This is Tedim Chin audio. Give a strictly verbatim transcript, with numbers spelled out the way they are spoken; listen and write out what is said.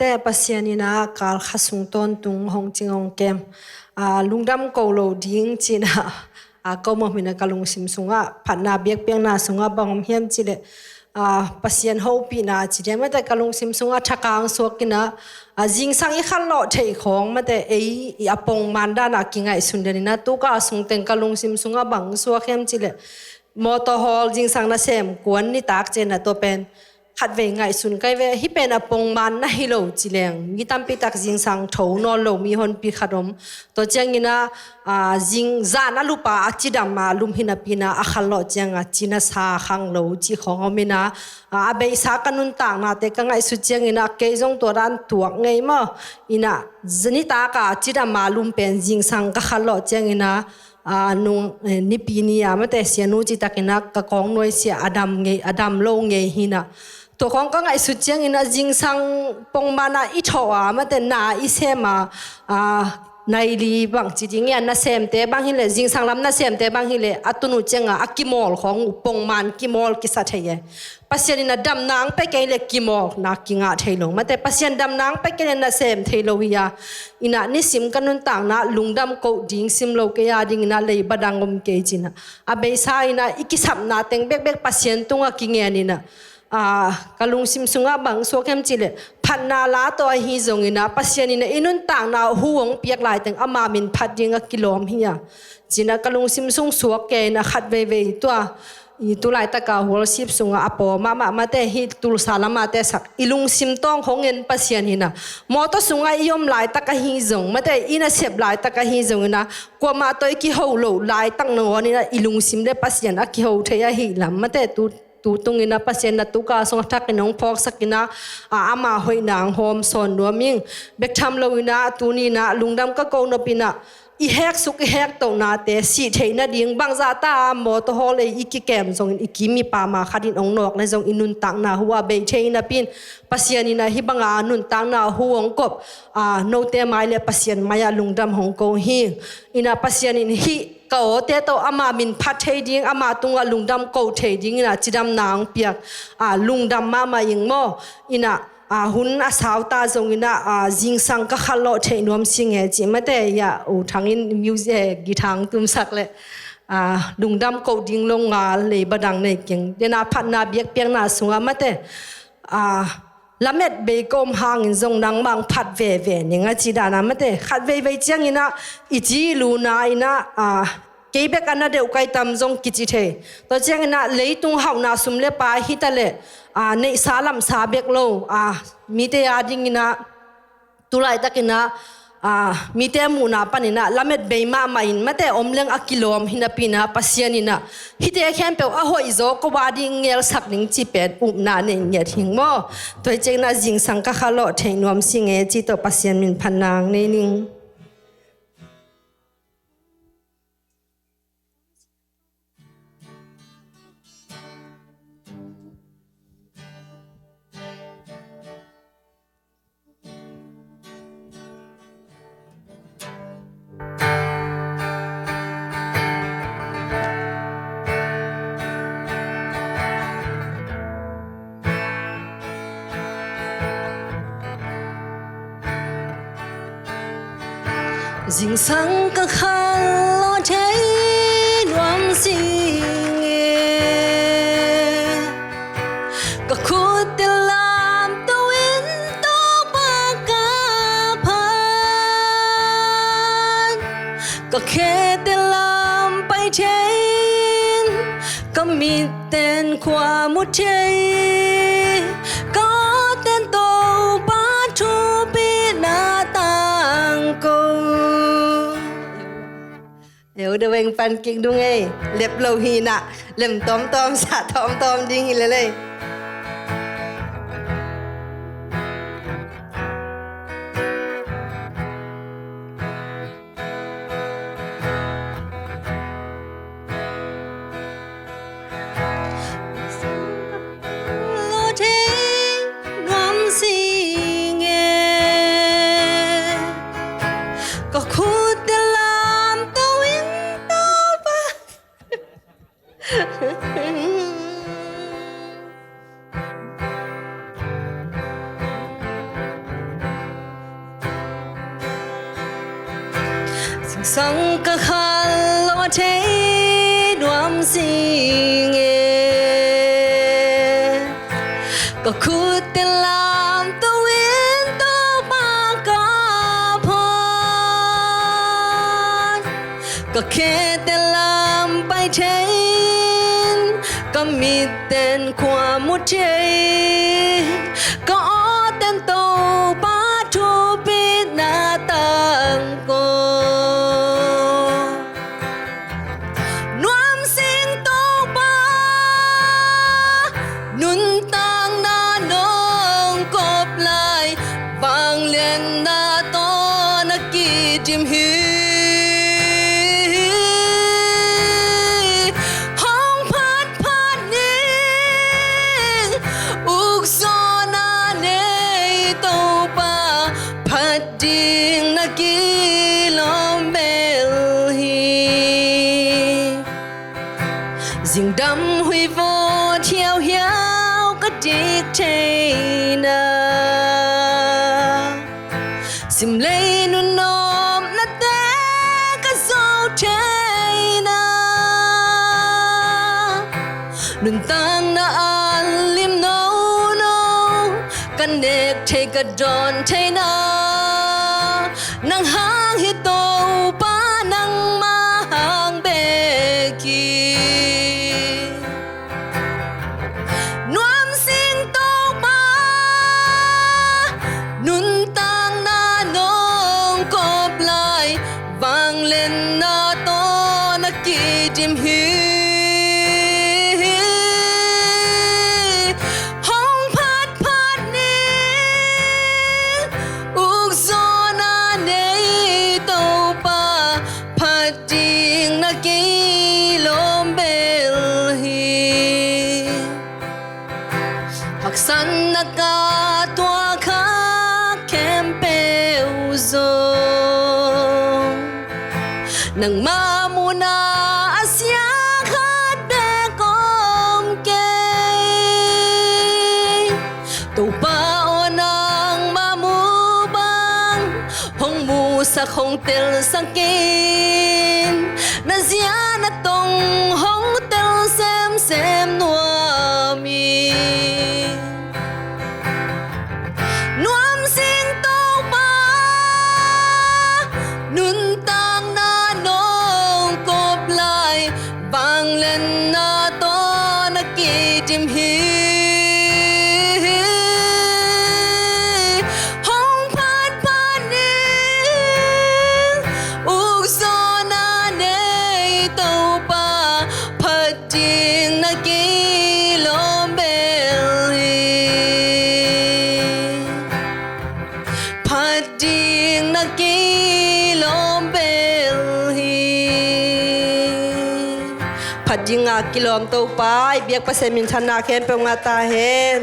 Te Pasian in ah kal khat sung tawntung hong cing hong kem, ah, lungdam ko lo ding ci-in ah, ah, ko mah min ah ka lungsim sungah phatna biakpiakna sungah bang om hiam cih leh, ah, Pasian hopihna ci diam, mate ka lungsim sungah thakang suak in ah, ah, zingsang i khanlawh theih khawng, mate ei i a pongman dan ah kingaihsun den in ah, tu kal sung teng ka lungsim sungah bang suak hiam cih leh, mawtaw hawl zingsang nasem kuan nitak ciang ah tua pen khatvei ngaihsun kai ve, hih pen a pongman na hi lo ci leng, mi tampi tak zingsang tho nawn lo mi honpi khat om. Tua ciangin ah, ah, zing zan a lup a, a cidam a lum hi napi in ah, a khanlawh ciang ah ci na sa khang lo cih khawng om in ah, ah, a beisa ka nuntaknate ka ngaihsut ciangin ah, kei zong tua dan tuak ngei maw. In ah, nitak a cidam a lum pen zingsang ka khanlawh ciangin ah, ah, nung, eh, Nipi ni a, mate sianu citakin ah ka kawng nuai sia a dam ngei, a dam lo ngei hi in ah. Tua khawng ka ngaihsut ciangin ah, zingsang pongman a i thawh a, mate na i sem a, ah, nai li bang ci ding a, nasemte bang hi leh, zingsang lam nasemte bang hi leh, a tun uh ciang ah a kimawl khawng uh, pongman kimawl kisa thei e. Pasian in ah damna hong pia kei leh kimawlna kingah thei lo, mate Pasian damna hong pia kei leh nasem thei lo hi a. In ah nisim ka nuntakna lungdam koh ding sim lo kei a dingin ah leiba dang om kei ci-in ah, a beisa in ah i kisapna teng bekbek Pasian tungah kingen in ah, ah, ka lungsim sungah bang suak hiam cih leh, phatna la tawh ahi zongin ah, Pasian in ah i nuntakna hu hong piak laiteng ama min phat ding a kilawm hi a, ci-in ah ka lungsim sung suak kei in ah, khat veivei tua i tu laitak a worship sungah a paw mahmah, mate hih Tulsa lam a te sak, i lungsim tawng hong en Pasian hi in ah, mawtaw sungah i om laitak ahi zong, mate i nasep laitak ahi zongin ah, kuamah tawh i kiho loh laitak nangawn in ah, i lungsim leh Pasian a kiho thei ahih lam, mate tu, tu tungin ah Pasian in ah tu kal sung a thakin hong phawksak in ah, ah, ama hoihna hong hawm sawn nuam ing. Bek tham lo in ah, tuni in ah lungdam ka ko nop in ah, i heksuk i hektohnate sih theih nading, bangzah ta a mawtaw hawl ei i kikem zongin, i kim i pam a khat in hong nawk leh zong, i nuntakna hu a bei thei napi in, Pasian in ah hih bang a nuntakna hu hong kop, ah, note mai leh Pasian mai ah lungdam hong ko hi. In ah Pasian in hih ka awte tawh ama min phat thei ding, ama tungah lungdam ko thei dingin ah cidamna hong piak, ah, lungdam mahmah ing maw. In ah, ah, hun a sau ta zongin ah, ah, zingsang ka khanlawh theih nuam sing e ci, mate, ya, U Thang in music, eh, guitar hong tumsak leh, ah, lungdam koh ding lo ngal, leiba dang nei keng. Den ah phatna biakpiakna sungah, mate, ah, lamet bei ka om hangin zong nangmah hong phat veve ning a ci dan a, mate khat veivei ciangin ah i ci i lu na in ah, ah, kei bek a na deuh kai tam zong kici thei. Tua ciangin ah leitung hauhna sum leh pai hi ta leh, ah, neihsa lamsa bek lo, ah, mite a dingin ah tu laitakin ah, ah, mite muhna panin ah lamet bei mahmah in, mate om leng a kilawm hi napi in ah, Pasian in ah hihte khempeuh a hoihzaw ko a ding ngelsak ning cih pen upna nei ngiat hing maw. Tua hi ciangin ah zingsang ka khanlawh theih nuam sing e cih tawh Pasian min phatna hong nei ning. Zingsang ka khanlawh thei nuam sing e, ka khutte lamto in Topa ka phat, ka khete lam pai thei in, ka mit ten khua mu thei, ka ten Topa thupina tangko. Eu de weng pan kik dung ei, lep lo hi na, lem tawmtawm sa tawmtawm ding hi lelei. Lo thei nuam sing e, ka khutte lamto in Topa. Sang ka khal lo a thei nuam sing e. Ka khutte lam to in Topa ka phawk. Ka khete lam pai thei in, ka mitten khua mu thei in, ka awten Topa thupina tangko. Nuam sing Topa, nuntakna nong kop lai, vangliatna tawh na kidim hi. Hong phatphat ning, ukzawhna nei Topa, phat ding na kilawm bel hi. Zingdam huih vawt hiauhiau ka dik theihna, simlei nunawmnate ka zo theihna, nuntakna an lim nono ka nek thei ka dawn theihna, nang hang hi Topa, nangmah hang bek hi. Nuam sing Topa, nuntakna nong kop lai, vangliatna tawh na kidim hi. Hong phatphat ning, ukzawhna nei Topa, phat ding na kilawm bel hi. Haksatna ka tuah khak khempeuh zong, nangmah muhna a sia khat bek om kei. Topa aw, nangmah muh bang hong musak, hong telsak in, na zia na tong hong tel semsem nuam in. Nuam sing Topa, nuntakna nong kop lai, vangliatna tawh na kidim hi. Hong phatphat ning, ukzawhna nei Topa, phat ding na kilawm bel hi. Phat ding na kilawm bel hi. Phat ding a kilawm Topa i biak Pasian minthanna khempeuh ngah ta hen.